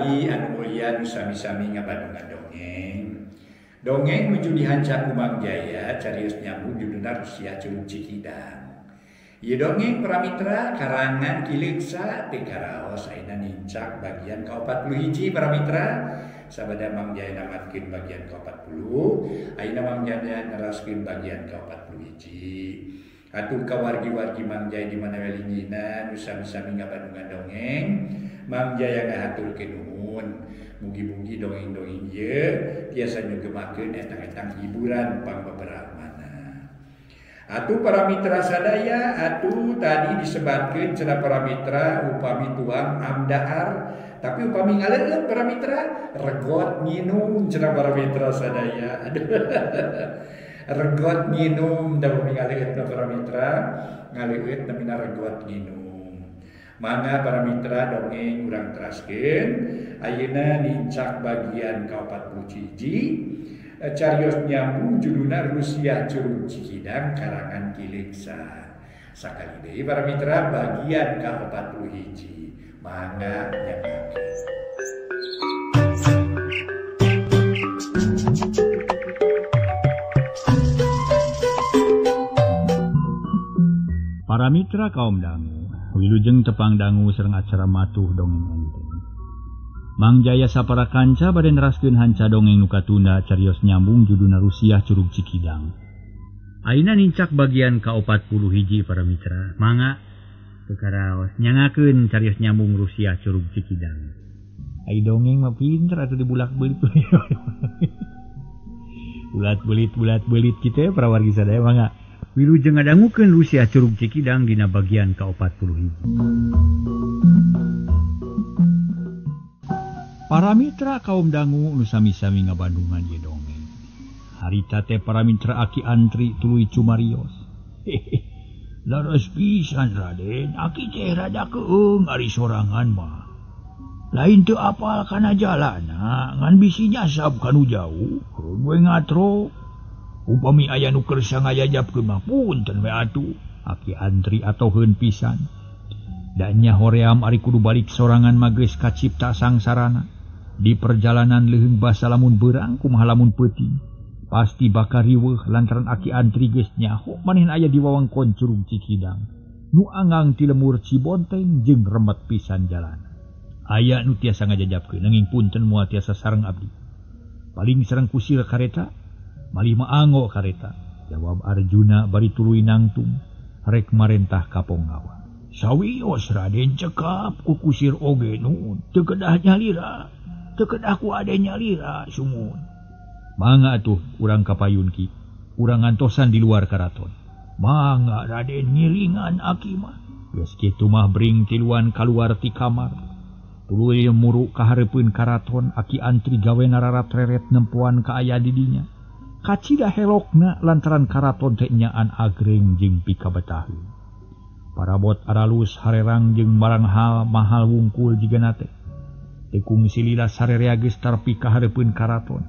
wargi anu mulia nu sami-sami ngabandungan dongeng. Dongeng nuju dihanca ku Mang Jaya carios nyambung judulna Rusiah Curug Cikidang. Ieu dongeng para mitra karangan Ki Leungsa teu karaos ayeuna nincak bagian ka-41 para mitra. Sabada Mang Jaya namatkeun bagian ka-40, ayeuna Mang Jaya neraskeun bagian ka-41. Atuh ka wargi-wargi Mang Jaya di mana we linggihna nu sami-sami ngabandungan dongeng, Mang Jaya ngahaturkeun nuhun. Mugi-mugi dongeng-dongeng ieu tiasa nyugemakeun etang-etang hiburan pangbeberapana. Atuh para mitra sadaya, atuh tadi disebatkeun cenah para mitra upami tuang amdahar, tapi upami ngaleueut para mitra regot nginum cenah para mitra sadaya. Aduh. Regot nginum da upami ngaleueut para mitra, ngaleueut namina regot nginum. Mangga para mitra dongeng urang teraskeun ayeuna nincak bagian ka-41 carios nyambung judulna Rusiah Curug Cikidang karangan Ki Leungsa. Sakali deui para mitra bagian ka-41. Mangga nyaksikan. Para mitra kaum dangu, wilujeng tepang dangu sareng acara matuh dongeng enteng. Mang Jaya sapara kanca bade neraskeun hanca dongeng nu katunda carios nyambung judulna Rusiah Curug Cikidang. Ayeuna nincak bagian ka-41 para mitra. Mangga teu karaos nyangakeun carios nyambung Rusiah Curug Cikidang. Ai dongeng mah pinter atuh dibulak-belit. Bulat-belit kitu para wargi sadaya mangga. Wilujeng ngadangukeun Rusiah Curug Cikidang dina bagian ka-41. Para mitra kaum dangu nu sami-sami ngabandungan ieu dongeng. Harita teh para mitra aki antri tuluy cumarios. Laras pisan Raden, aki teh rada keung ari sorangan mah. Lain teu apal kana jalana, ngan bisi nyasab kanu jauh, keun we ngatro. Upami aya nu kersa ngajajabkeun mah punten we atuh. Aki antri atoheun pisan. Da nya hoream ari kudu balik sorangan mah geus kacipta sangsarana. Di perjalanan leuheung basa lamun beurang kumaha lamun peuting. Pasti bakal riweuh lantaran aki antri geus nyaho manehna aya di wewengkon Curug Cikidang. Nu anggang ti lemur Cibonteng jeung remet pisan jalan. Aya nu tiasa ngajajabkeun nanging punten moal tiasa sareng abdi. Paling sareng kusir kareta, malih mah anggo kareta. Jawab Arjuna bari tuluy nangtung rek marentah ka ponggawa. Sawios Raden cekap ku kusir oge nuhun, teu kedah nyalira, teu kedah ku ade nyalira sumun. Mangga atuh urang ka payun ki, urang ngantosan di luar karaton. Mangga Raden ngiringan aki mah. Geus kitu mah bring tiluan kaluar ti kamar. Tuluy muru ka hareupeun karaton, aki antri gawe nararat-reret nempoan ka aya di dinya. Kacida helokna lantaran karaton teh nyaan agreng jeung pikabetaheun. Parabot aralus harerang jeung barang hal mahal wungkul jigana teh. Tekung silila sarerea geus tarpi ka hareupeun karaton.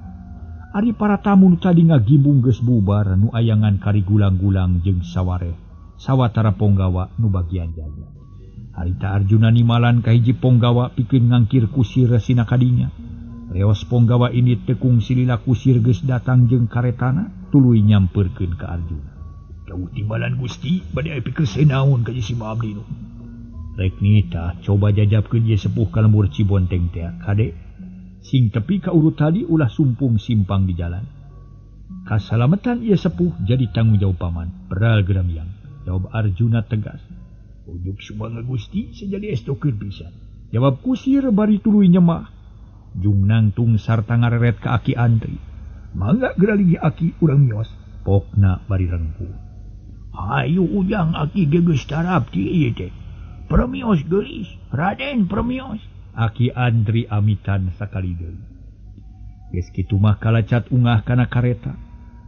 Ari para tamu nu tadi ngagimbung geus bubar nu ayangan kari gulang-gulang jeung sawareh sawatara ponggawa nu bagian jaga. Harita Arjuna nimalan ka hiji ponggawa pikeun ngangkir kusir sina kadinya. Reos ponggawa ini tekung silila kusir geus datang jeung karetana tuluy nyamperkeun ka Arjuna. Jauh timbalan Gusti bade aya pikir senaun ka si abdi nu. Rek nitah coba jajabkeun ieu sepuh ka lembur Cibonteng teh kade. Sing tepi ka urut tadi ulah sumpung simpang di jalan. Kasalametan ieu sepuh jadi tanggung jawab paman. Beral geramiang. Jawab Arjuna tegas. Ujuk sumangga Gusti sejadi estokeun pisan. Jawab kusir bari tuluy nyemah. Jung nangtung sarta ngareret ka aki antri. Mangga geura linggih aki urang mios. Pokna bari rengkuh. Hayu ujang aki geus tarap ti ieu teh. Permios geulis, Raden permios. Aki antri amitan sakali deui. Geus kitu mah kalacat ungah kana kareta.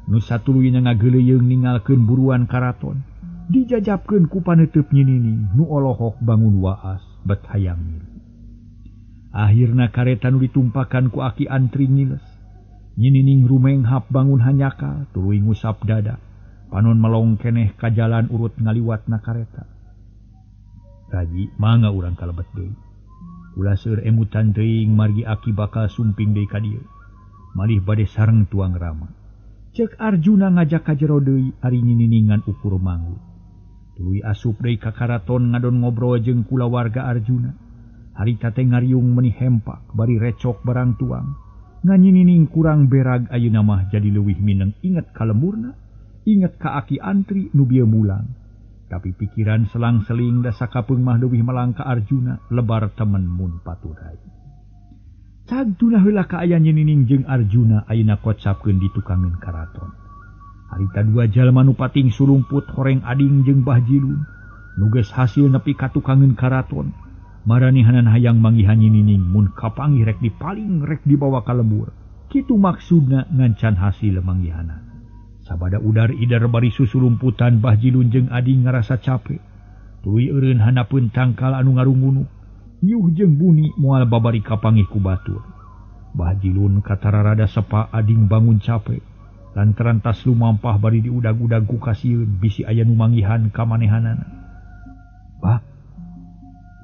Nu satuluyna ngageuleuyeung ningalkeun buruan karaton. Dijajabkeun ku paneuteub nyinining nu olohok bangun waas bet hayang milu. Akhirna kareta nu ditumpakan ku aki antri ngiles. Nyinining rumenghap bangun hanyakal tuluy ngusap dada. Panon melong keneh ka jalan urut ngaliwatna kareta. Raji mangga urang kalebet deui. Ulah seueur emutan teuing margi aki bakal sumping deui ka dieu. Malih bade sareng tuang rama. Cek Arjuna ngajak ka jero deui ari nyininingan ukur manggut. Tuluy asup deui ka karaton ngadon ngobrol jeung kulawarga Arjuna. Harita teh ngariung meni hempak bari recok barang tuang. Nganyinining kurang berag ayeuna mah jadi leuwih mineng inget ka lemurna, inget ka aki antri nu bieu mulang. Tapi pikiran selang-seling da sakapeung mah leuwih melang ka Arjuna lebar temen mun paturai. Cag tunah heula kaayaan nyinining jeung Arjuna ayeuna kocapkeun di tukangeun karaton. Harita dua jalma nu pating sulumput horeng ading jeung Bah Jilun nu geus hasil nepi ka tukangeun karaton. Maranihanan hayang manggihan nyinining mun kapanggih rek dipaling rek dibawa ka lembur. Kitu maksudna ngancan hasil manggihanan. Sabada udar idar bari susulumputan Bah Jilun jeung ading ngarasa capek. Tuluy eureun handapeun tangkal anu ngarungunuh. Yuh jeung buni moal babari kapanggih ku batur. Bah Jilun katara rada sepa ading bangun capek. Lantaran tas lumampah bari diudag-udag ku kasieun bisi aya nu manggihan ka manehanana. Bah,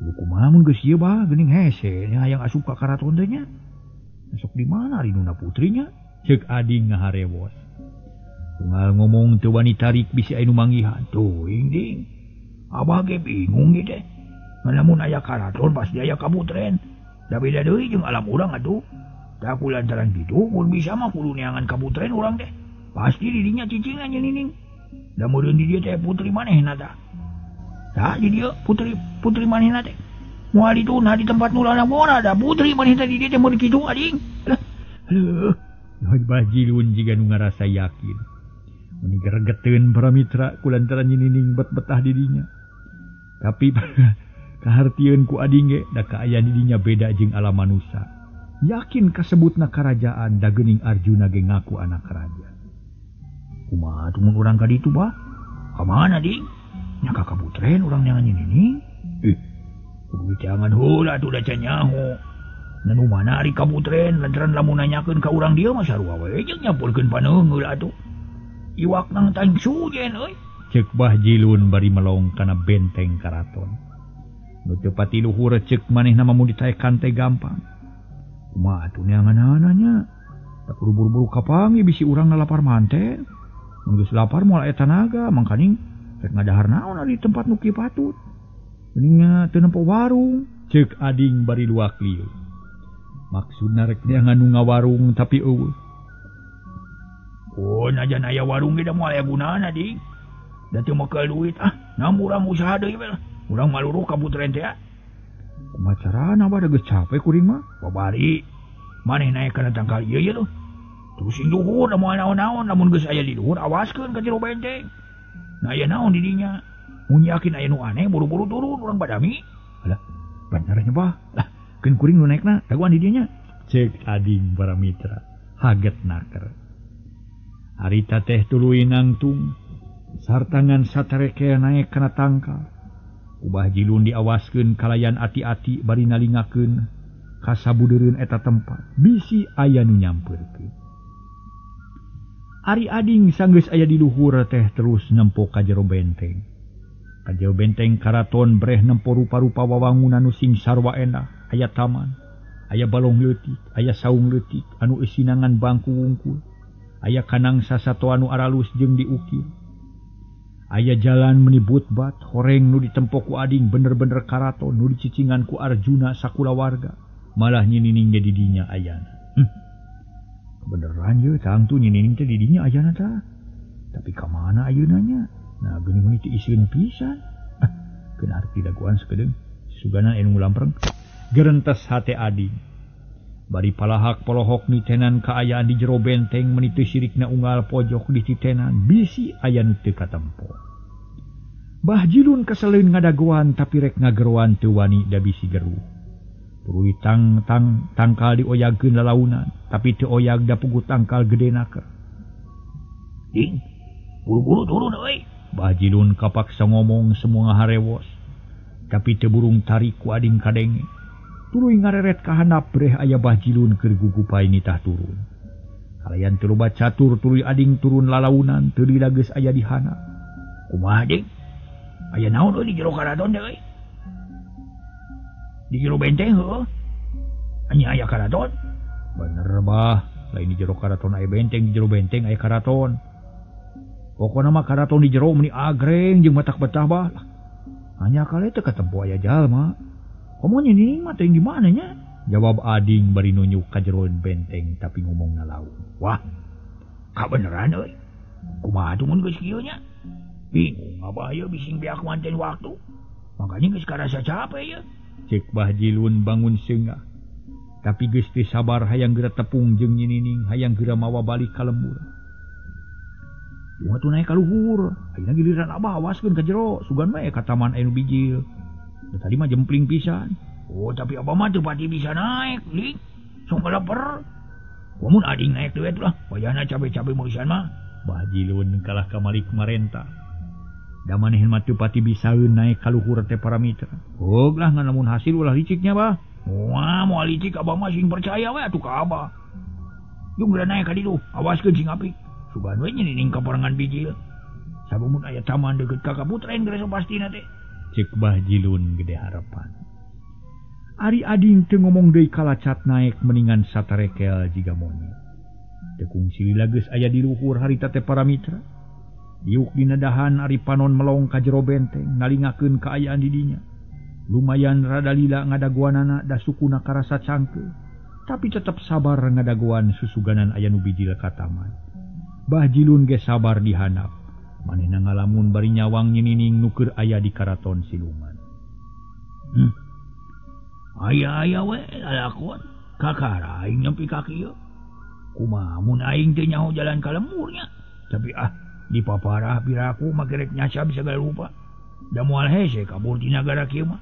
lu kumaha mun geus ieu bah geuning hese nya hayang asup ka karaton teh nya. Sok di mana ari nuna putrinya? Ceuk ading ngaharewos. Unggal ngomong teu wani tarik bisi aya nu manggihan. Teuing ding. Abah ge bingung ge teh. Lamun aya karaton pasti aya kabutren. Da beda deui jeung alam urang atuh. Da ku lantaran kitu mun bisa mah kudu neangan kabutren urang teh. Pasti di dinya cicingan nyenining. Da meureun di dieu teh putri manehna tah. Tah di dieu putri manehna teh. Moal ditunah di tempat nu lalabora da putri manehna di dieu teh mun kitu ading. Lah, heuh. Bah Jilun jiga nu ngarasa yakin. Meni geregeteun para mitra ku lantaran nyinining bet-betah di dinya. Tapi kahartieun ku ading ge da kaayaan di dinya beda jeung alam manusa. Yakin kasebutna karajaan da geuning Arjuna ge ngaku anak raja. Kumaha tuh mun urang ka ditu bah? Ka mana ding? Nya ka kabutren urang neangan nyinining. Ih, kudu jangan heula atuh da can nyaho. Nu mana ari kabutren lantaran lamun nanyakeun ka urang dieu mah sarua we jeung nyampurkeun paneungeul atuh. Iwak nang tang sujen euy. Ceuk Bah Jilun bari melong kana benteng karaton. Nu teu pati luhur ceuk manehna mah mun ditaekan teh gampang. Kumaha atuh neanganana nya? Da kudu buru-buru kapanggih bisi urang ngalapar manten. Mun geus lapar moal aya tanaga, mangkaning rek ngadahar naon ari tempat nu kieu patut. Geuning teu nempo warung, ceuk ading bari luak lieu. Maksudna rek neangan nu ngawarung tapi eueuh. Oh, najan aya warung ge da moal aya gunana ding. Da teu mekel duit ah, nam urang usaha deui we lah. Urang maluruh ka putren teh. Kumaha carana bah da geus capek kuring mah. Babari maneh naek kana tangkal ieu ye tuh. Terus sing luhur da moal naon-naon lamun geus aya di luhur awaskeun ka jero benteng. Nah aya naon di dinya? Mun yakin aya nu aneh buru-buru turun urang badami. Alah, bener nya bah. Lah, keun kuring nu naekna dagoan di dinya. Ceuk ading para mitra, haget naker. Harita teh tuluy nangtung sartangan satareke naek kana tangkal. Ubah Jilun diawaskeun kalayan ati-ati bari nalingakeun kasabudeureun eta tempat bisi aya nu nyampeurkeun. Ari ading sanggeus aya di luhur teh terus nempo ka jero benteng. Ka jero benteng karaton breh nempo rupa-rupa wawangunan nu sing sarwa endah, aya taman, aya balong leutik, aya saung leutik anu eusinangan bangku wungkul. Aya kanang sasato anu aralus jeung diukir. Aya jalan menibut bat horeng nu ditempo ku ading bener-bener karaton nu dicicingan ku Arjuna sakulawarga. Malah nyinining ge di dinya ayana. Kebeneran ye tangtu nyinining teh di dinya ayana tah. Tapi ka mana ayeuna nya? Nah geuning meni teu isieun pisan. Ah, keun arti dagoan sakedeung. Sugana anu ngulampreng. Gerentes hate ading. Bari palahak polohok nitenan kaayaan di jero benteng meni teu sirikna unggal pojok di titenan bisi aya nu teu katempo. Bah Jilun keseleun ngadagoan tapi rek ngageroan teu wani da bisi geruh. Tuluy tang tang tangkal dioyagkeun lalaunan tapi teu oyag da puguh tangkal gede naker. Ding, buru-buru turun euy. Bah Jilun kapaksa ngomong semua harewos. Tapi teu burung tarik ku ading kadenge. Tuluy ngareret ka handap breh aya Bah Jilun keur gugupai nitah turun. Kalayan teu loba catur tuluy ading turun lalaunan teu lila geus aya di handap. Kumaha ding? Aya naon euy di jero karaton teh euy? Di jero benteng heuh. Anya aya karaton. Bener bah, lain di jero karaton aya benteng, di jero benteng aya karaton. Pokona mah karaton di jero meuni agreng jeung matak betah bah. Hanya kali teu katempo aya jalma. Komo nyining mah teh gimana nya? Jawab ading bari nunjuk ka jero benteng tapi ngomongna laun. Wah, kabeneran euy. Kumaha tuh mun geus kieu nya? Bingung abah ieu bising beak manten waktu. Makanya geus karasa capek ieu. Cek Bah Jilun bangun seungah. Tapi geus teu sabar hayang geura tepung jeung nyinining, hayang geura mawa balik ka lembur. Cuma tuh naik ka luhur. Ayeuna giliran abah awaskeun ka jero, sugan we ka taman anu bijil. Da tadi mah jempling pisan. Oh, tapi abah mah teu pati bisa naik, lik. Sok ngaleper. Komun ading naik deui lah, wayahna cabe-cabe meusan mah. Bah Jilun kalah ka Malik marenta. Da manehna mah teu pati bisaeun naik ka luhur teh para mitra. Heug lah ngan lamun hasil ulah liciknya bah. Wah, moal licik abah mah sing percaya we atuh ka abah. Jeung geura naik ka ditu, awaskeun sing apik. Sugan we nyinining kaparengan bijil. Sabumun aya taman deukeut ka kaputren geura pastina teh. Cek Bah Jilun gede harapan. Ari ading teu ngomong deui kalacat naik meningan satarekel jiga monyet. Teu kungsi lila geus aya di luhur harita teh para mitra. Diuk dina dahan ari panon melong ka jero benteng nalingakeun kaayaan di dinya. Lumayan rada lila ngadaguanana da sukuna karasa cangkeuh. Tapi tetep sabar ngadaguan susuganan aya nu bijil ka taman. Bah Jilun ge sabar dihandap. Manehna ngalamun bari nyawang nyinining nu keur aya di karaton siluman. Aya-aya we lalakon kakara aing nepi ka kieu. Kumaha mun aing teu nyaho jalan ka lemburnya. Tapi ah di paparah piraku mah gerek nyasab sagala rupa. Da moal hese kabur ti nagara kieu mah.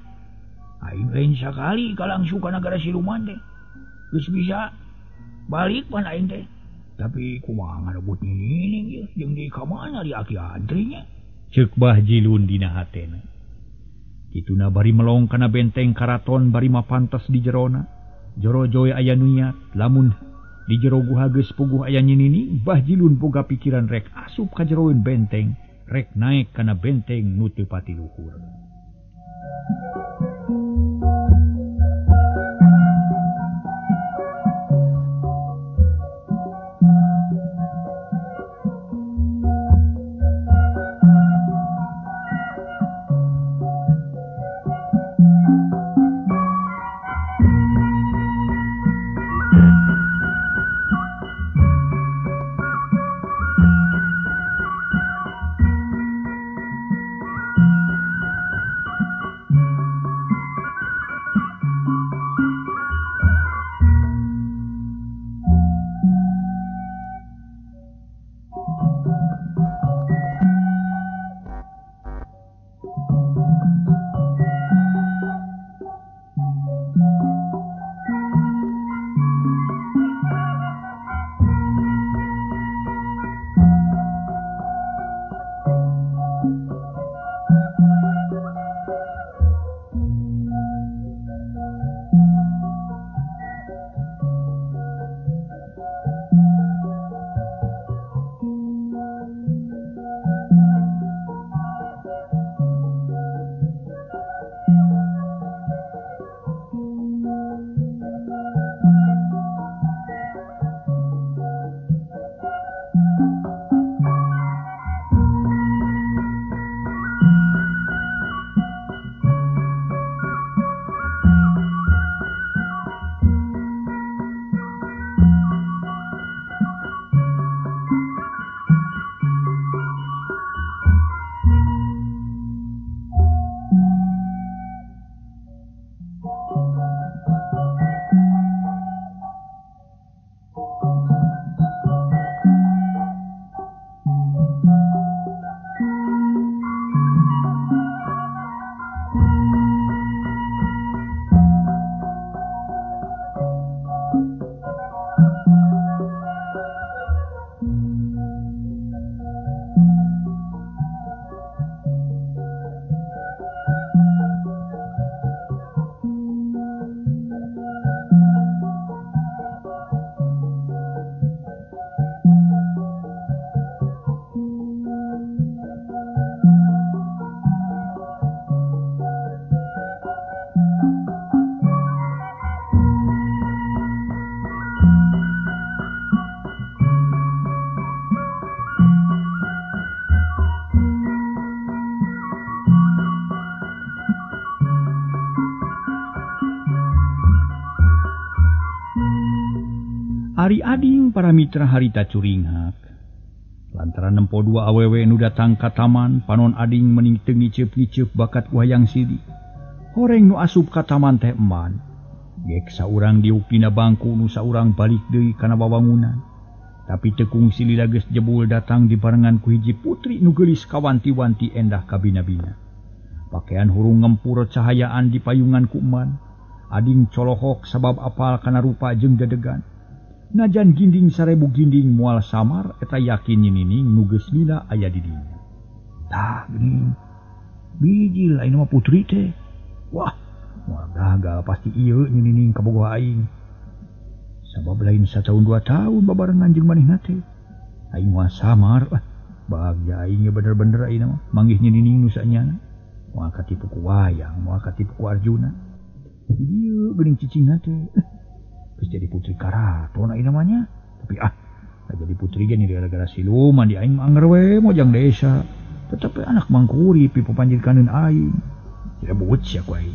Aing lain sakali kalangsu ka nagara siluman teh. Geus bisa balik pan aing teh. Tapi kumaha ngarebut ninining ieu jeung di ka mana di aki antrinya. Ceuk Bah Jilun dina hatena. Kituna bari melong kana benteng karaton bari mapantas di jerona. Jero joy aya nu niat lamun di jero guha geus puguh aya nyinining, Bah Jilun boga pikiran rek asup ka jeroeun benteng, rek naek kana benteng nu teu pati luhur. Ari ading para mitra harita curinghak. Lantaran nempo dua awewe nu datang ka taman, panon ading mening teu ngiceup-ngiceup bakat ku hayang sidi. Horeng nu asup ka taman teh eman. Gek saurang diuk dina bangku nu saurang balik deui kana wawangunan. Tapi teu kungsi lila geus jebul datang dibarengan ku hiji putri nu geulis kawanti-wanti endah kabina-bina. Pakaian hurung ngempur cahayaan di payungan ku eman. Ading colohok sabab apal kana rupa jeung dedegan. Najan ginding sarebu ginding moal samar eta yakin nyinining nu geus lila aya di dinya. Tah geuning bijil ayeuna mah putri teh. Wah, moal gagal pasti ieu nyinining kabogoh aing. Sabab lain sataun dua tahun babarengan jeung manehna teh. Aing moal samar lah. Bagja aing bener-bener ayeuna mah manggih nyinining nu sanyana. Moal katipu ku wayang, moal katipu ku Arjuna. Di dieu geuning cicingna teh. Terus jadi putri karaton ayeuna mah nya. Tapi jadi putri ge gara-gara siluman di aing mah anger we mojang desa. Tetapi anak mangkuri pi papanjirkaneun aing. Tidak buut sia ku aing.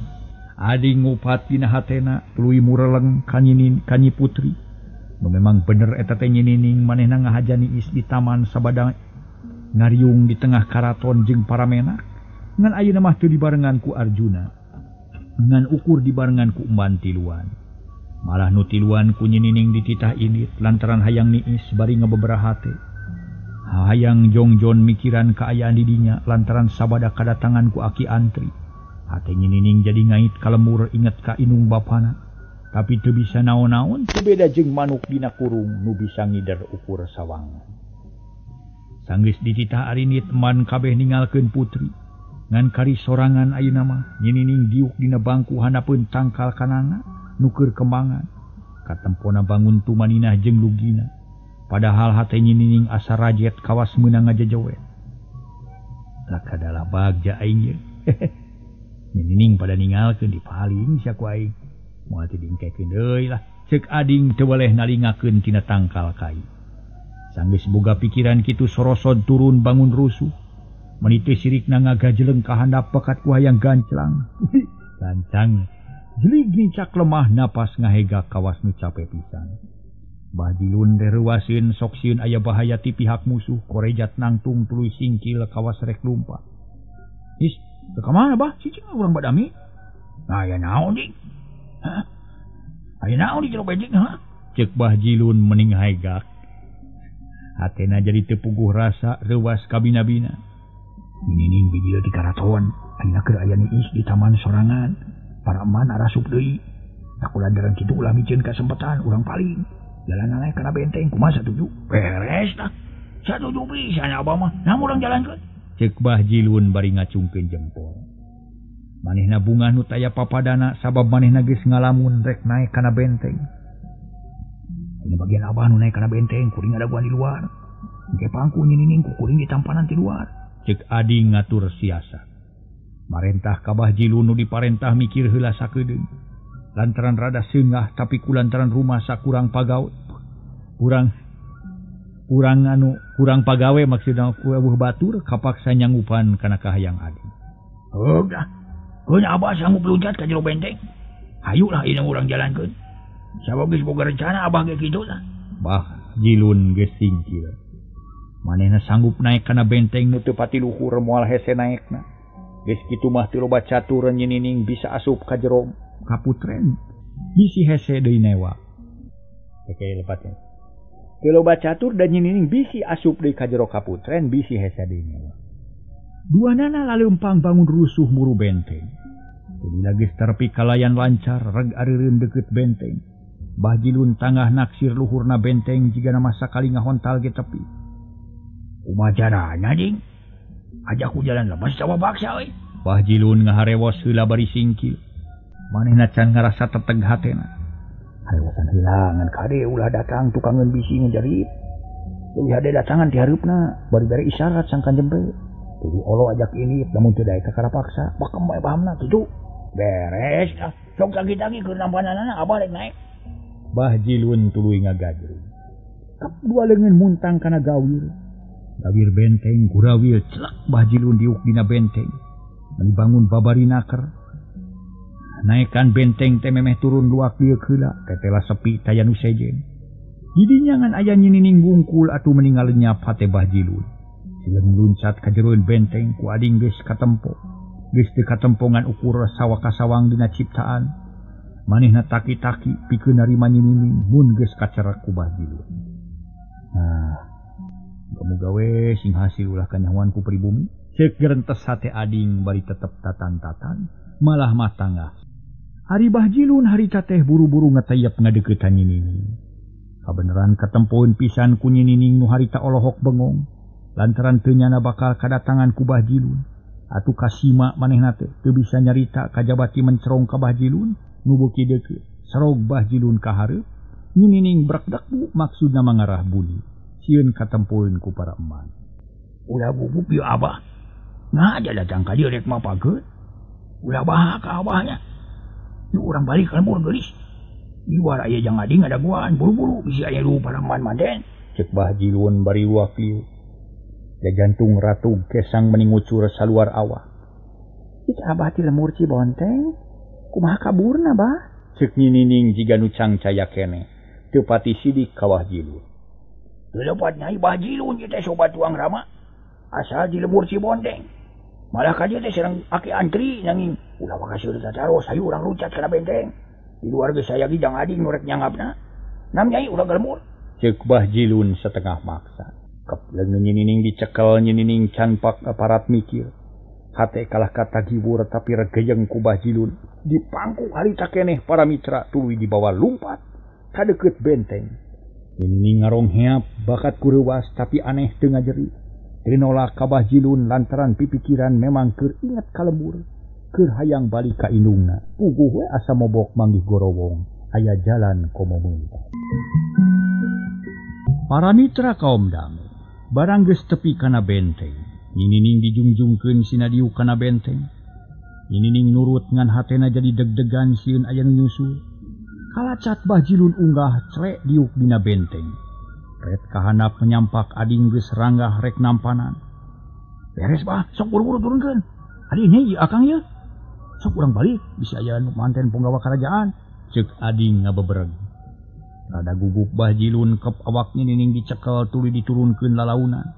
Ading ngupat dina hatena tuluy mureleng kanyinin kanyi putri. Nu memang bener eta teh nyinining manehna ngahaja niis di taman sabada ngariung di tengah karaton jeung para menak. Ngan ayeuna mah teu dibarengan ku Arjuna. Ngan ukur dibarengan ku emban tiluan. Malah nu tiluan ku nyinining dititah indit lantaran hayang niis bari ngabeberaha hate. Hayang jongjon mikiran kaayaan di dinya lantaran sabada kadatangan ku aki antri. Hate nyinining jadi ngait kalemur inget ka inung bapana. Tapi teu bisa naon-naon teu beda jeung manuk dina kurung nu bisa ngider ukur sawangan. Sanggeus dititah arinit eman kabeh ningalkeun putri. Ngan kari sorangan ayeuna mah nyinining diuk dina bangku handapeun tangkal kananga nuker kembangan. Katempona bangun tumaninah jeung lugina. Padahal hate nyinining asa rajet kawas meunang ngajejewet. Lakadalah bagja aing ye. Nyinining pada ningalkeun dipaling sia ku aing. Moal teu diengkekeun deui lah. Ceuk ading teu weleh nalingakeun tina tangkal kai. Sanggeus boga pikiran kitu sorosod turun bangun rusuh. Meni teu sirikna ngagajeleng ka handap pekat ku hayang ganclang. Gancang. Jelig nicak lemah napas ngahega kawas nu cape pisan. Bajilun reuaseun sok sieun aya bahaya ti pihak musuh korejat nangtung tuluy singkil kawas rek lumpat. Is, ka mana bah? Cicing urang badami. Aya naon ding? Hah? Aya naon di jero bejing ha? Ceuk Bah Jilun mending haegak. Hatena jadi teu puguh rasa reuas kabina-bina. Nining bijil di karaton, ayeuna keur aya niis di taman sorangan. Para eman arasup deui. Aku lantaran kitu ulah miceun kasempatan urang paling. Jalan naik kana benteng kumaha satuju? Beres tah. Satuju pisan abah mah. Nah urang jalankeun. Ceuk Bah Jilun bari ngacungkeun jempol. Manehna bungah nu taya papadana sabab manehna geus ngalamun rek naik kana benteng. Ini bagian abah nu naik kana benteng kuring adaguan di luar. Engke pangku nyinining ku kuring ditampanan ti luar. Ceuk ading ngatur siasat. Marentah ka Bah Jilun nu diparentah mikir heula sakedeung. Lantaran rada seungah tapi ku lantaran rumah sakurang pagawe. Kurang pagawe maksudna ku eueuh batur kapaksa nyanggupan kana kahayang ading. Heuh dah. Keun abah sanggup loncat ka jero benteng. Hayulah ieu urang jalankeun. Sabab geus boga rencana abah ge kitu tah. Bah Jilun geus singkir. Manehna sanggup naik kana benteng nu teu pati luhur moal hese naekna. Geus kitu mah teu loba catur nyinining bisa asup ka jero kaputren. Bisi hese deui newa. Oke lepatnya. Teu loba catur dan nyinining bisi asup deui ka jero kaputren bisi hese deui newa. Duanana laleumpang bangun rusuh muru benteng. Teu geus terpi kalayan lancar reg areureun deukeut benteng. Bah Jilun tangah naksir luhurna benteng jigana mah sakali ngahontal ge tepi. Kumaha carana ding? Ajak ku jalan lemes cawa baksa euy. Bah Jilun ngaharewos heula bari singkil. Manehna can ngarasa teteg hatena. Harewosan heula ngan kade ulah datang tukangeun bisi ngejerit. Leuwih hade datangan ti hareupna bari bere isyarat sangkan jempe. Tuluy olo ajak ini lamun teu daek kakara paksa, pakem bae pahamna kitu. Beres dah. Sok tagi-tagi keur nampananana abah rek naek. Bah Jilun tuluy ngagajrung. Kap dua leungeun muntang kana gawir. Gawir benteng gurawil celak Bah Jilun diuk dina benteng. Meni bangun babari naker. Naekan benteng teh memeh turun luak dieu heula, tetela sepi taya nu sejen. Didinya ngan aya Nyi Nining wungkul atuh meninggal lenyap hate Bah Jilun. Silem luncat ka jeroeun benteng ku ading geus katempo. Geus teu katempongan ukur sawakasawang dina ciptaan. Manehna taki-taki pikeun narima Nyi Nining mun geus kacerak ku Bah Jilun. Nah, muga we sing hasil ulah kanyahoan ku pribumi. Ceuk gerentes hate ading bari tetep tatan-tatan malah matangah. Ari Bah Jilun harita teh buru-buru ngatayep ngadeuketan Nyi Nining. Kabeneran katempoeun pisan ku Nyi Nining nu harita olohok bengong lantaran teu nyana bakal kadatangan ku Bah Jilun. Atuh kasima manehna teh teu bisa nyarita kajabati mencerong ka Bah Jilun nu beuki deukeut. Serog Bah Jilun ka hareup, Nyi Nining brekdek bu maksudna mangarah buni. Sieun katempoeun ku para eman. Ulah gugup ieu abah. Nah aja datang ka dieu rek mapageut. Ulah bah ka abahnya. Yuk urang balik ka lembur geulis. Iwar aya jang ading ada guaan buru-buru bisi aya lu paraman manten. Cek Bah Jilun bari luak lieu. Jantung ratug kesang meni ngucur saluar awak. Cik abah ti lemur Cibonteng, kumaha kaburna bah? Cek Nyi Nining jiga nu cangcaya keneh. Teu pati sidik ka Bah Jilun. Teu lepat nyai Bah Jilun ieu teh sobat tuang rama. Asal di lemur Cibonteng. Malah ka dieu teh sareng aki antri nanging ulah waka seueur tataros hayu urang luncat kana benteng. Di luar geus aya ge jang ading nu rek nyangapna. Nam nyai urang ka lembur. Ceuk Bah Jilun setengah maksa. Kep leungeun Nyi Nining dicekel Nyi Nining can pak aparat mikir. Hate kalah katagiwur tapi regeyeng ku Bah Jilun. Dipangku harita keneh para mitra tuluy dibawa lumpat ka deukeut benteng. Nyi Nining ngarongheap bakat ku reuwas tapi aneh teu ngajeri. Teu nolak ka Bah Jilun lantaran pipikiran memang keur inget ka lembur. Keur hayang balik ka indungna. Puguh we asa mobok manggih gorowong. Aya jalan komo meuntah. Para mitra kaum dangu, barang geus tepi kana benteng. Nyi Nining dijungjungkeun sina diuk kana benteng. Nyi Nining nurut ngan hatena jadi deg-degan sieun aya nu nyusul. Kalacat Bah Jilun unggah crek diuk dina benteng. Ret kahanap menyampak ading geus ranggah rek nampanan. Beres bah, sok buru-buru turunkeun. Ading ieu akang ieu. Sok urang balik, bisa aya nu manten punggawa kerajaan. Ceuk ading ngabebereg. Rada gugup Bah Jilun kep awak Nyi Nining dicekel tuluy diturunkeun lalaunan.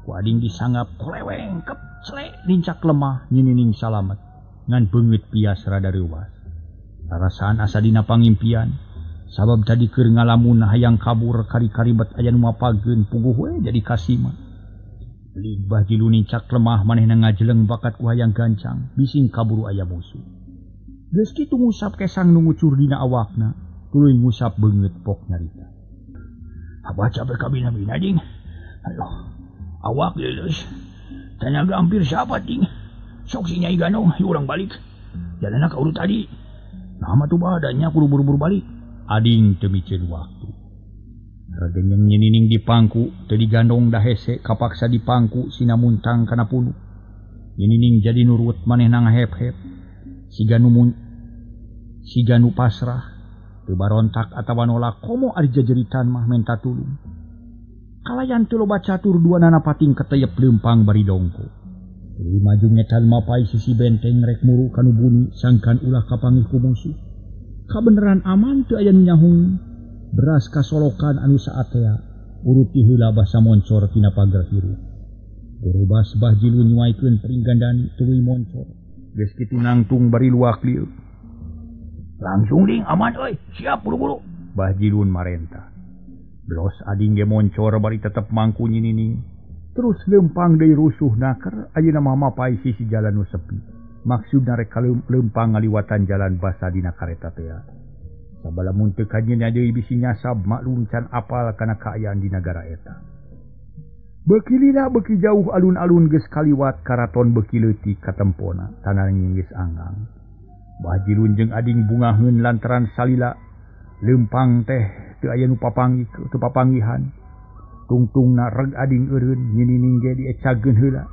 Ku ading disangap koleweng kep celek lincak lemah Nyi Nining salamet. Ngan beungeut pias rada reuwas. Rarasaan asa dina pangimpian. Sabab tadi keur ngalamun hayang kabur kari-karibet aya nu mapageun puguh we jadi kasima. Beli Bah Jilun nincak lemah manehna ngajeleng bakat ku hayang gancang bising kaburu aya musuh. Geus kitu ngusap kesang nu ngucur dina awakna, tuluy ngusap beungeut pok nyarita. Abah capek kabina-bina ding. Aduh, awak leuleus. Tanaga hampir sapat ding. Sok si Nyai Ganong, hayu urang balik. Jalanna ka urut tadi. Nah mah tuh bah, da nya kudu buru-buru balik. Ading teu miceun waktu. Regenyeng Nyi Nining dipangku, teu digandong da hese kapaksa dipangku sina muntang kana punuk. Nyi Nining jadi nurut manehna ngahep-hep. Siga nu pasrah, teu barontak atawa nolak komo ari jajeritan mah menta tulung. Kalayan teu loba catur duanana pating keteyep leumpang bari dongko. Tuluy maju ngetan mapai sisi benteng rek muru kanu buni sangkan ulah kapanggih ku musuh. Kabeneran aman teu aya nu nyahung. Beras kasolokan anu saatea urut ti heula basa moncor tina pager hirup. Gorobas Bah Jilun nyuaikeun pringgandani tuluy moncor. Geus kitu nangtung bari luak lieu. Langsung ding aman euy, siap buru-buru. Bah Jilun marentah. Belos ading ge moncor bari tetep mangku Nyi Nining. Terus leumpang deui rusuh naker ayeuna mah mapai sisi jalan nu sepi. Maksudna rek leumpang ngaliwatan jalan basa dina kareta tea. Sabalamun teu kanyeuna deui bisi nyasab maklum can apal kana kaayaan di nagara eta. Beuki lila beuki jauh alun-alun geus kaliwat karaton beuki leutik katempona tanah geus anggang. Bah Jilun jeung ading bungaheun lantaran salila leumpang teh teu aya nu papanggih teu papanggihan. Tungtungna reg ading eureun Nyi Nining ge diecageun heula.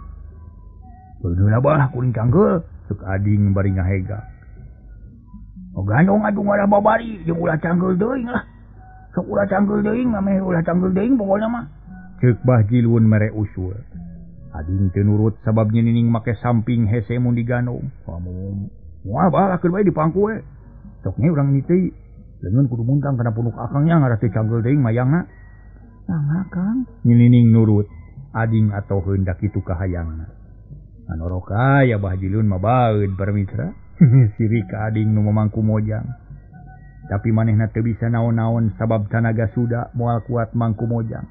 Heula bah kuring canggel ceuk ading bari ngahega. Gandong atuh ngalah babari jeung ulah canggel teuing lah. Sok ulah canggel teuing mah ulah canggel teuing pokona mah. Ceuk Bah Jilun mere usul. Ading teu nurut sabab Nyi Nining make samping hese mun digandong. Moal bah lakeun bae dipangku we. Sok nya urang nitei. Leungeun kudu muntang kana punuk akangnya ngarah teu cagel teuing mayangna. Mangga Kang. Nyinining nurut ading atoheun da kitu kahayangna. Anoroka ya Bah Jilun mah baeud para mitra. Sirik ka ading nu mamangku mojang. Tapi manehna teu bisa naon-naon sabab tanaga suda moal kuat mangku mojang.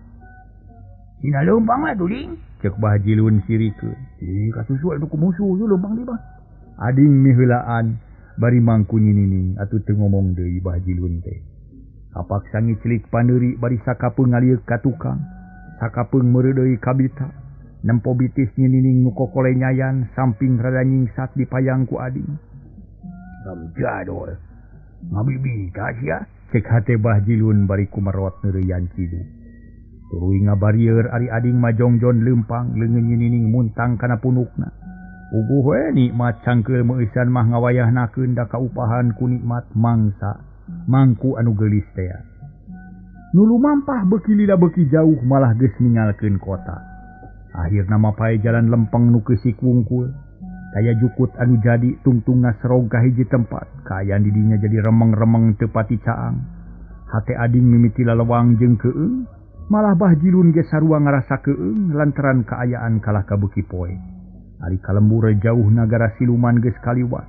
Dina leumpang atuh ding. Ceuk Bah Jilun sirikeun. Ih kasusu atuh ku musuh ieu leumpang di bah. Ading miheulaan bari mangku nyinining atuh teu ngomong deui Bah Jilun teh. Kapaksa ngiclik paneuri bari sakapeung ngalieuk ka tukang. Sakapeung meureu deui ka bita. Nempo bitis nyinining nu kokole nyayan samping rada nyingsat dipayang ku ading. Jadol. Ngabibita sia. Cek hate Bah Jilun bari kumerot neureuyan cidu. Tuluy ngabarieur ari ading majongjon leumpang leungeun nyinining muntang kana punukna. Puguh we nikmat cangkeul meueusan mah ngawayahnakeun da kaupahan ku nikmat mangsa mangku anu geulis tea. Nu lumampah beuki lila beuki jauh malah geus ningalkeun kota. Akhirna mapae jalan lempeng nu keusik wungkul. Kaya jukut anu jadi tungtungna serog ka hiji tempat. Kaayaan didinya jadi remeng-remeng teu pati caang. Hate ading mimiti lalewang jeung keung. Malah Bah Jilun ge sarua ngarasa keung lantaran kaayaan kalah ka beuki poe. Ari kalembur jauh nagara siluman geus kaliwat.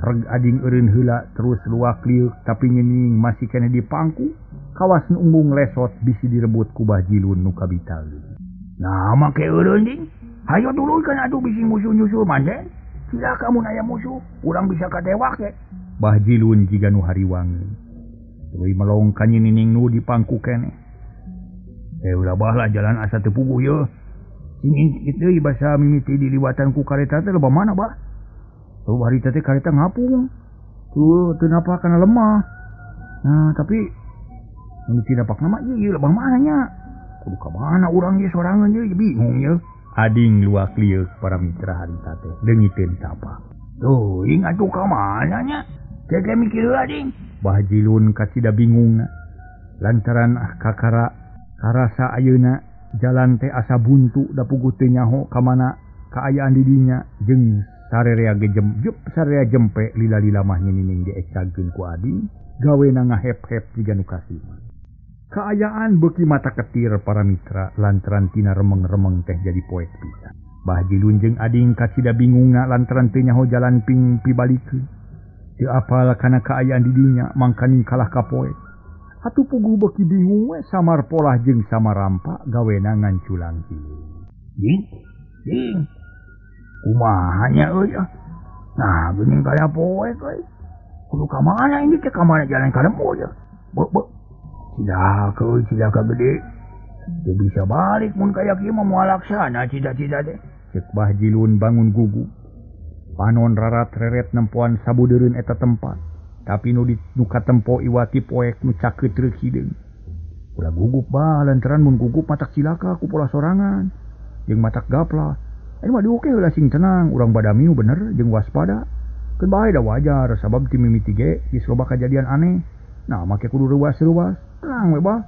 Reg ading eureun heula terus luak liuk tapi nyining masih keneh di pangku. Kawas nu embung lesot bisi direbut ku Bah Jilun nu kabitaeun. Nah make eureun ding. Hayo turunkan atuh bisi musuh nyusul mande. Cilaka mun aya musuh, urang bisa katewak ge. Bah Jilun jiga nu hariwangeun. Tuluy melong ka nyinining nu di pangku keneh. Ulah bah lah jalan asa teu puguh ye. Sing ingkit deui basa mimiti diliwatan ku kareta teh loba mana bah? Tuh harita teh kareta ngapung. Tuh teu napa kana lemah. Nah, tapi mimiti napak nama ieu lebah mana nya? Kudu ka mana urang ieu sorangan ye bingung ye. Ading luak lieuk para mitra harita teh leungiteun tapak. Tuh, ingat atuh ka mana nya? Keke mikir heula ding. Bah Jilun kacida bingungna. Lantaran kakara karasa ayeuna jalan teh asa buntu da puguh teu nyaho ka mana kaayaan di dinya jeung sarerea ge sarerea jempe lila-lila mah nyinining diecagkeun ku ading gawena ngahep-hep jiga nu kasih. Kaayaan beuki mata ketir para mitra lantaran tina remeng-remeng teh jadi poek pisan. Bah Jilun jeung ading kacida bingungna lantaran teu nyaho jalan ping pibalikeun. Teu apal kana kaayaan di dinya mangkaning kalah ka poek. Atuh puguh beuki bingung we samar polah jeung samarampa gawena nganculang hileung. Ding, ding. Kumaha nya euy? Nah, geuning kaya poek euy. Kudu ka mana ini teh ka mana jalan ka lembur ye? Beuh. Cilaka euy, cilaka gede. Teu bisa balik mun kaya kieu mah moal laksana cita-cita teh. Ceuk Bah Jilun bangun gugup. Panon rarat reret nempoan sabudeureun eta tempat. Tapi nu katempo iwati poek nu cakeut reuk hideung. Ulah gugup bah lantaran mun gugup matak cilaka ku pola sorangan jeung matak gaplah. Anu mah diuke heula sing tenang, urang badamiu bener jeung waspada. Keun bae da wajar sabab ti mimiti ge geus loba kajadian aneh. Nah make kudu reuas-reuas. Tenang we bah.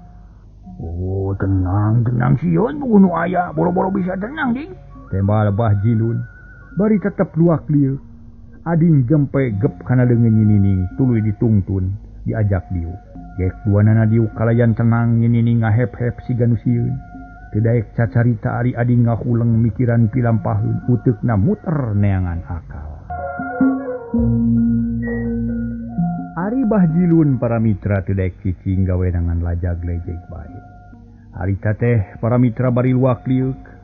Oh, tenang, tenang sieun puguh nu aya, boro-boro bisa tenang ding. Tembal Bah Jilun bari tetep luak lieu. Ading jempe gep kana leungeun nyinining tuluy ditungtun diajak diuk. Gek duanana diuk kalayan tenang nyinining ngahep-hep siga nu sieun. Teu daek cacarita ari ading ngahuleng mikiran pilampaheun uteukna muter neangan akal. Ari Bah Jilun para mitra teu daek cicing gawenangan lajag lejeg bae. Harita teh para mitra bari luak liuk.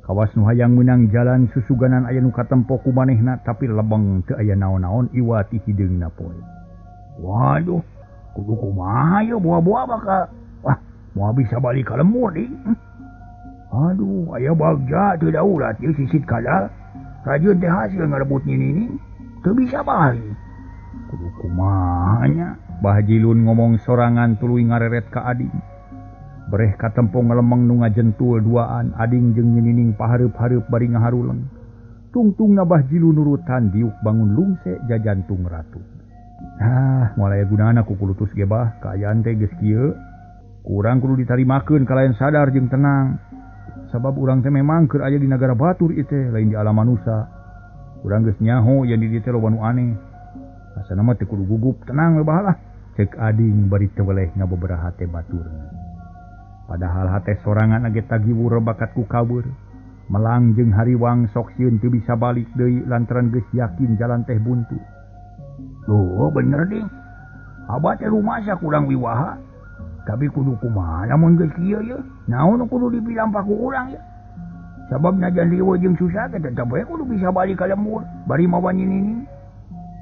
Kawas nu hayang meunang jalan susuganan aya nu katempo ku manehna tapi lebeng teu aya naon-naon iwati hideungna poe. Waduh, kudu kumaha ye buah-buah bakal. Wah, moal bisa balik ka lembur ding. Aduh, aya bagja teu daulat ieu sisit kadal. Rajin teh hasil ngarebut nyinining, teu bisa balik. Kudu kumaha nya? Bah Jilun ngomong sorangan tuluy ngareret ka ading. Bereh katempo ngalemeng nu ngajentul duaan ading jeung nyinining pahareup-hareup bari ngaharuleng. Tungtungna Bah Jilun nurutan diuk bangun lungse jajantung ratu. Ah, moal aya gunana ku kulutus ge bah, kaayaan teh geus kieu. Kurang kudu ditarimakeun kalayan sadar jeung tenang. Sabab urang teh memang keur aya di nagara batur ieu teh lain di alam manusa. Urang geus nyaho yen di dieu teh loba nu aneh. Asana mah teu kudu gugup, tenang we bah lah. Cek ading bari teu weleh ngaboberaha hate baturna. Padahal hate sorangan age tagiwur bakat ku kabur. Melang jeung hariwang sok sieun teu bisa balik deui lantaran geus yakin jalan teh buntu. Loh, bener ding. Abah teh rumasa kurang wiwaha. Tapi kudu kumaha lamun geus kieu ye? Naon kudu dipilampak ku urang ye? Sabab najan riweuh jeung susah teh tetep we kudu bisa balik ka lembur bari mawa nyinini.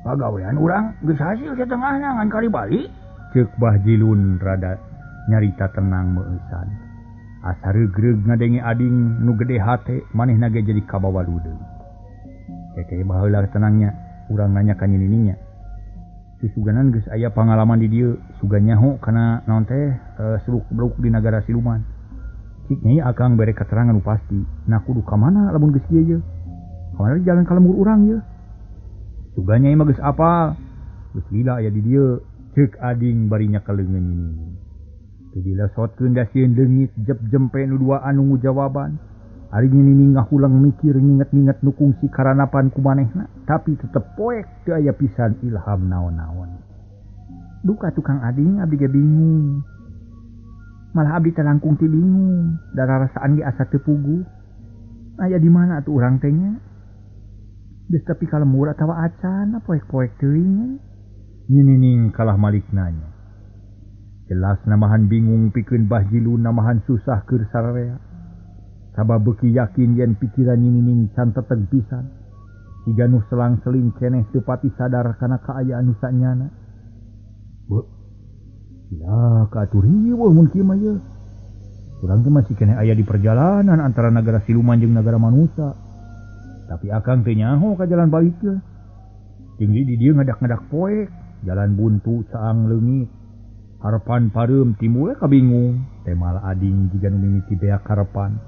Pagawean urang geus hasil setengahna ngan kali balik. Ceuk Bah Jilun rada nyarita tenang meueusan. Asa reugreug ngadenge ading nu gede hate manehna ge jadi kabawa ludeung. Keke baheula tenangnya urang nanya ka nyinininya. Susuganan geus aya pangalaman di dieu, sugan nyaho kana naon teh seluk-beluk di nagara siluman. Cik nyai akang bere keterangan nu pasti. Nah kudu ka mana lamun geus kieu ye? Ka mana jalan ka lembur urang ye? Sugan nyai mah geus apal. Geus lila aya di dieu, ceuk ading bari nyakaleungeun nyinini. Teu dilesotkeun da sieun leungit jep jempe nu duaan nunggu jawaban. Ari nyinini ngahulang mikir nginget-nginget nu kungsi karanapan ku manehna, tapi tetep poek teu aya pisan ilham naon-naon. Duka tukang ading abdi ge bingung. Malah abdi teh langkung ti bingung, da rarasaan ge asa teu puguh. Aya di mana atuh urang teh nya? Geus tepi ka lembur atawa acan, poek-poek teuing. Nyinining kalah malik nanya. Jelas namahan bingung pikeun Bah Jilun namahan susah keur sararea. Sabab beuki yakin yen pikiran nyinining can teteg pisan. Siga nu selang-seling keneh teu pati sadar kana kaayaan nu sanyana. Beuh. Cilaka atuh riweuh mun kieu mah ye. Urang teh masih keneh aya di perjalanan antara nagara siluman jeung nagara manusa. Tapi akang teh nyaho ka jalan balik teh. Tinggi di dieu ngadak-ngadak poek, jalan buntu caang leungit. Harepan pareum timbul kabingung, temal ading jiga nu mimiti beak harepan.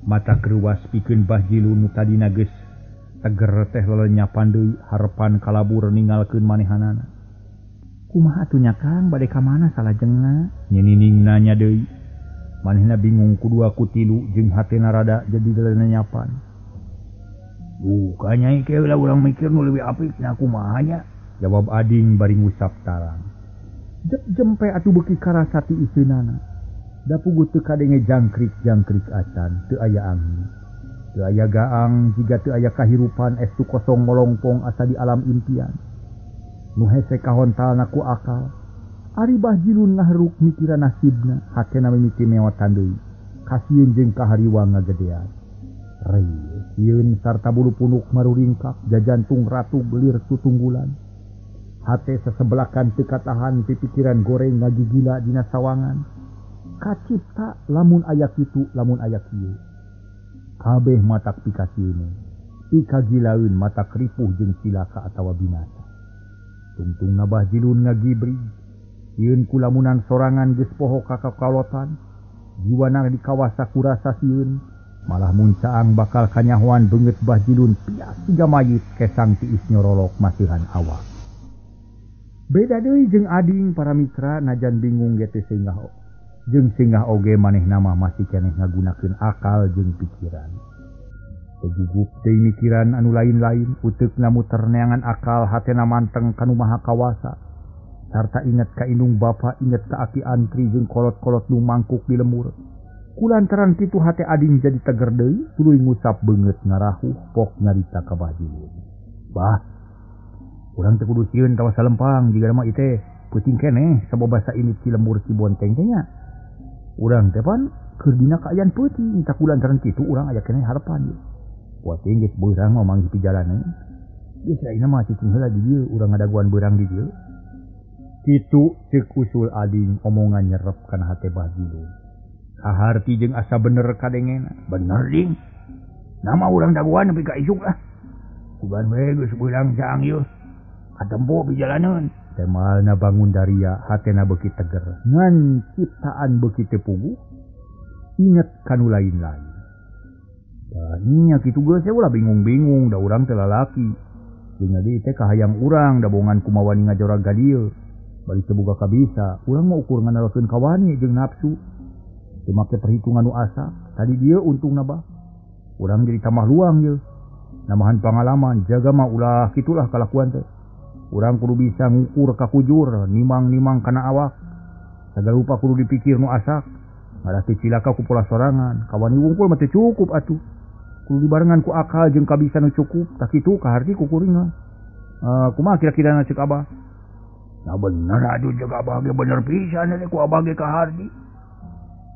Mata keruas pikeun Bah Jilun nu tadina geus teger teh lelenyapan deui harepan kalabur ninggalkeun manehanana. Kumaha atuh nya Kang bade ka mana salajengna? Nyinining nanya deui. Manehna bingung ku dua ku tilu jeung hatena rada jadi lelenyapan. Duka nyai ke lah urang mikir nu leuwih apik nya kumaha nya? Jawab ading bari ngusap tarang. Jep jempe atuh beuki karasa ti iseunana. Da puguh teu kadenge jangkrik-jangkrik acan, teu aya angin. Teu aya gaang jiga teu aya kahirupan estu kosong molongpong asa di alam impian. Nu hese kahontalna ku akal. Ari Bah Jilun ngaheruk mikiran nasibna, hatena mimiti meotan deui. Kasieun jeung kahariwang ngagedean. Sieun sarta bulu punuk maruringkak, jajantung ratu gelir tutunggulan. Hate sesebelakan teu katahan pipikiran goreng ngagigila dina sawangan. Kacipta lamun aya kitu lamun aya kieu. Kabeh matak pikasieun, pikagilaeun matak ripuh jeung cilaka atawa binasa. Tungtungna Bah Jilun ngagibri, sieun ku lamunan sorangan geus poho ka kakalotan, jiwana dikawasa ku rasa sieun, malah mun caang bakal kanyahoan beungeut Bah Jilun pias siga mayit kesang tiis nyorolok masihan awak. Beda deui jeung ading para mitra najan bingung ge teu singgah jeung singgah oge manehna mah masih keneh ngagunakeun akal jeung pikiran. Teu gugup deui mikiran anu lain-lain, uteukna muter neangan akal hatena manteng ka nu maha kawasa. Sarta inget ka indung bapa, inget ka aki antri jeung kolot-kolot nu mangkuk di lemur. Kulantaran kitu hate ading jadi teger deui, tuluy ngusap beungeut ngarahuh pok nyarita ka Bah Jilun. Bah, urang teu kudu sieun tawa salempang jiga mah ieu teh peuting keneh sabab basa ini ti lembur Cibonteng teh nya. Urang teh pan keur dina kaayaan peuting tah kulantaran kitu urang aya keneh harepan ye. Kuating geus beurang mah manggih pijalanan. Geus ayeuna mah cicing heula di dieu urang ngadaguan beurang di dieu. Kitu ceuk usul ading omongan nyerep kana hate Bah Jilun. Kaharti jeung asa bener kadengena. Bener ding. Nama urang daguan nepi ka isuk lah. Kuban we geus beurang caang ieu. Katempo pijalanan. Temalna bangun daria hatena beuki teger. Ngan ciptaan beuki teu puguh. Inget kanu lain-lain. Nya kitu geus ulah bingung-bingung da urang teh lalaki. Jeung adi teh kahayang urang da bongan kumawani ngajorag ka dieu. Bari teu boga kabisa, urang mah ukur ngandalkeun kawani jeung nafsu. Teu make perhitungan nu asa, tadi dieu untungna bah. Urang jadi tambah luang ye. Namahan pangalaman, jaga mah ulah kitulah kalakuan teh. Urang kudu bisa ngukur ka kujur, nimang-nimang kana awak. Sagala rupa kudu dipikir nu asak. Malah teu cilaka ku pola sorangan, kawani wungkul mah teu cukup atuh. Kudu dibarengan ku akal jeung kabisa nu cukup, tak kitu kaharti ku kuring mah. Kumaha kira-kirana ceuk Abah? Nah bener aduh ceuk Abah ge bener pisan teh ku Abah ge kaharti.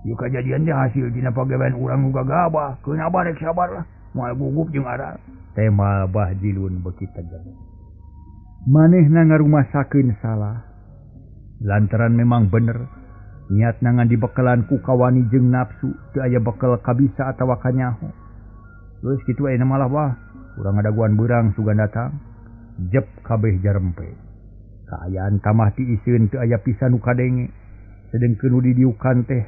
Ieu kajadian teh hasil tina pagawean urang nu gagabah, keun Abah rek sabar lah, moal gugup jeung aral. Tema Bah Jilun beuki tegang. Manehna ngarumasakeun salah. Lantaran memang bener niat nangan dibekelan ku kawani jeung nafsu teu aya bekel kabisa atawa kanyaho. Geus kitu ayeuna malah bah, urang ngadaguan beurang sugan datang. Jep kabeh jarempe. Kaayaan tamah ti iseun teu aya pisan nu kadenge. Sedengkeun nu didiukan teh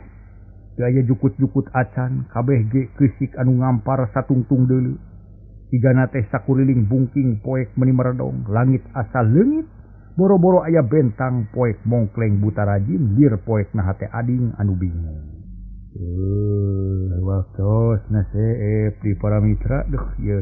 teu aya jukut-jukut acan, kabeh ge keusik anu ngampar satungtung deuleu. Igana teh sakuriling bungking poek meuni meredong, langit asa leungit, boro-boro aya bentang poek mongkleng buta rajin, lir poek na hate ading anu bingung. Waktosna seep di para mitra deuh ieu.